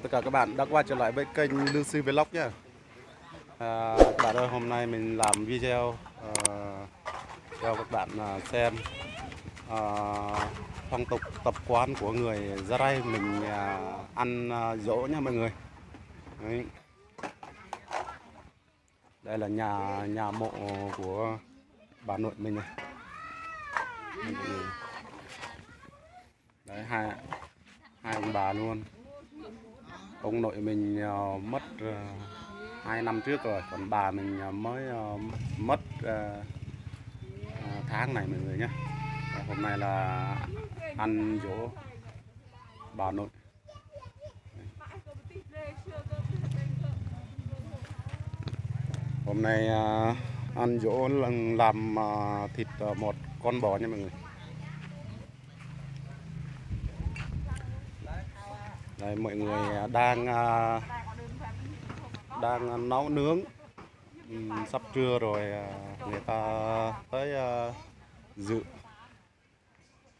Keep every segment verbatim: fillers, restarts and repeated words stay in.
Tất cả các bạn đã quay trở lại với kênh Lương Sư Vlog nhé. À, các bạn ơi, hôm nay mình làm video, ờ, cho các bạn, à, xem, ờ, phong tục tập quán của người Gia Rai mình, à, ăn, à, giỗ nhé mọi người. Đấy. Đây là nhà, nhà mộ của bà nội mình này. Đấy, hai, hai ông bà luôn. Ông nội mình, ờ, mất, ờ, hai năm trước rồi, còn bà mình, ờ, mới, ờ, mất, ờ, ờ, tháng này mọi người nhé. Và hôm nay là ăn giỗ bà nội. Hôm nay, à, ăn giỗ làm, làm, à, thịt, à, một con bò nha mọi người. Đây, mọi người, à, đang, à, đang nấu nướng. Ừm, sắp trưa rồi, à, người ta tới, à, dự.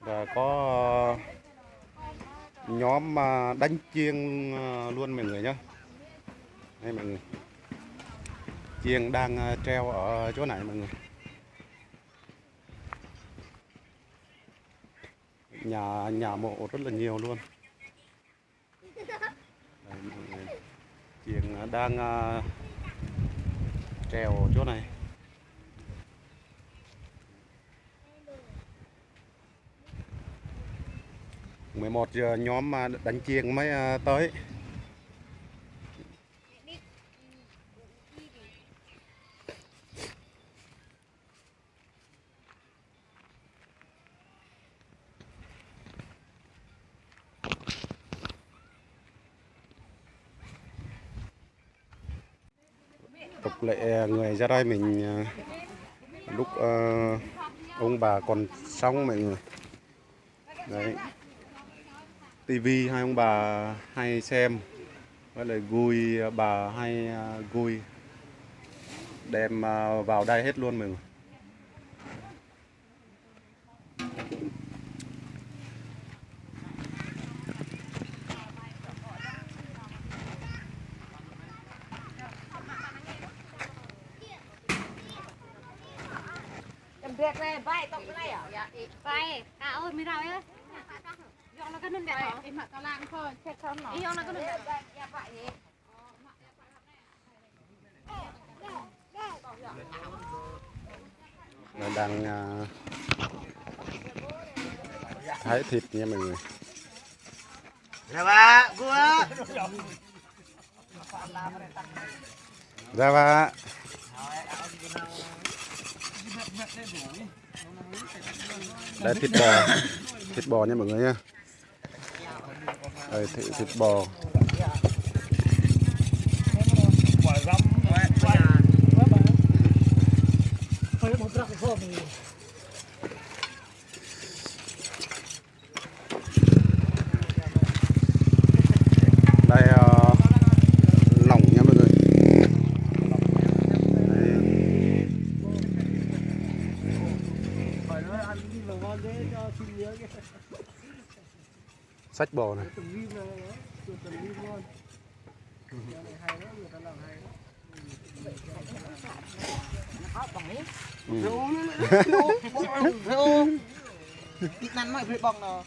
Và có, ờ, nhóm, à, đánh chiêng, à, luôn mọi người nhé. Đây mọi người. Chiêng đang, à, treo ở chỗ này mọi người. Nhà, nhà mộ rất là nhiều luôn. Đây, mọi người. Chiêng, à, đang, à, treo chỗ này. Mười một giờ nhóm, à, đánh chiêng mới, à, tới. Tục lệ, à, người Gia Rai mình, à, lúc, à, ông bà còn sống mọi người. Đấy. Tivi hai ông bà hay xem, với lại gùi, à, bà hay, à, gùi đem, à, vào đây hết luôn mọi người. Em bẹt này, bay tông cái này à? Dạ, ị. Bay, ta ơi, mi rau ya. Yong là cái nôn bẹt hả? Ị, mă tao lang thôi, chết không nó. Ị, yong là cái nôn bẹt. Dạ, bay nhỉ. Nó đang, à, thái thịt nha mọi người. Là bà, vua. Ra và đây, thịt bò, thịt bò nha mọi người nha. Đây, thịt, thịt bò. Đây, ờ, lòng nha mọi người. Đây. Sách bò này. Nó có bông ấy. Ừ. Rượu, rượu, rượu, rượu. Thịt năn mày phải bông nó.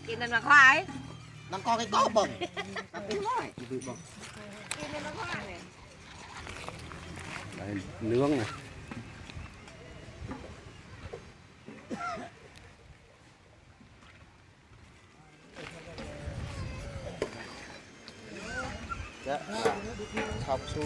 Thịt năn mà khoai. Năn có cái có bông. Năn cái mỏi, phải bông. Thịt năn mà khoai này. Đây, nướng này. Dạ, là chop suey.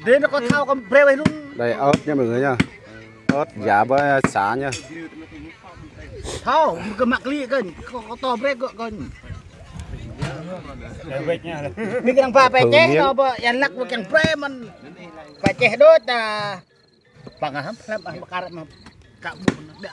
Đến nó có thao con brêu luôn. Đây, ớt nha mọi người nha. Ớt giả với sả nha. Thâo, kơ mă klĭ kơnh, kơ, kơ to brek kơ kơnh. Mĭ kơ đang ba pơčeh, to bơ, yang lăk bơ kiăng brek mơ̆n. Pơčeh đôč ta. Păng ah, hlăm ah, mơkar mă, kă bu nă.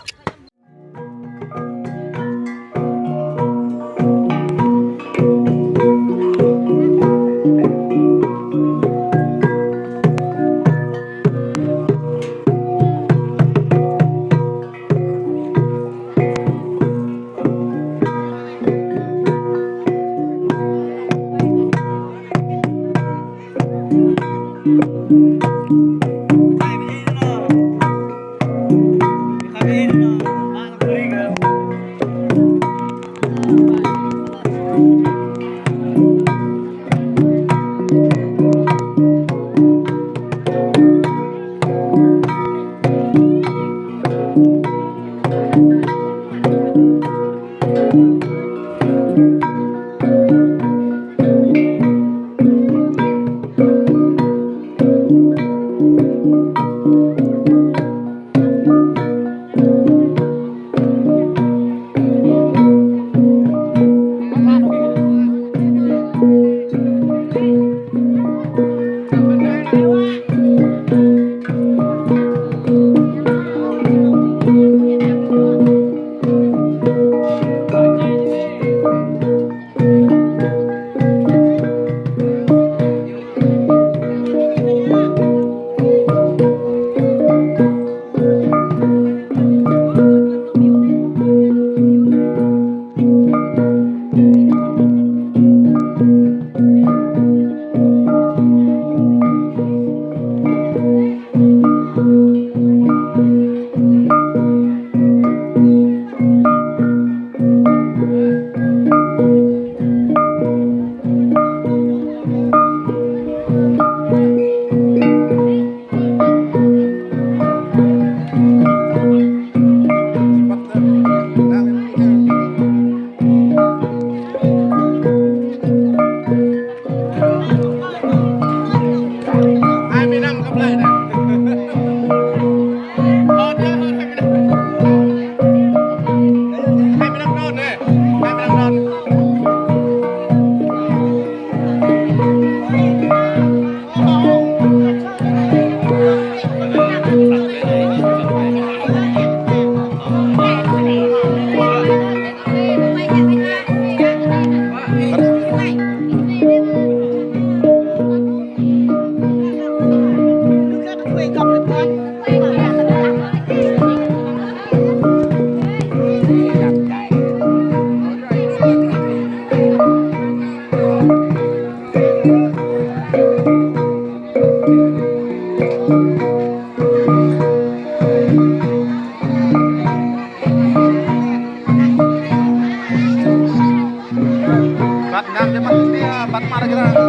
Băt ngă, băt ngă, băt ngă.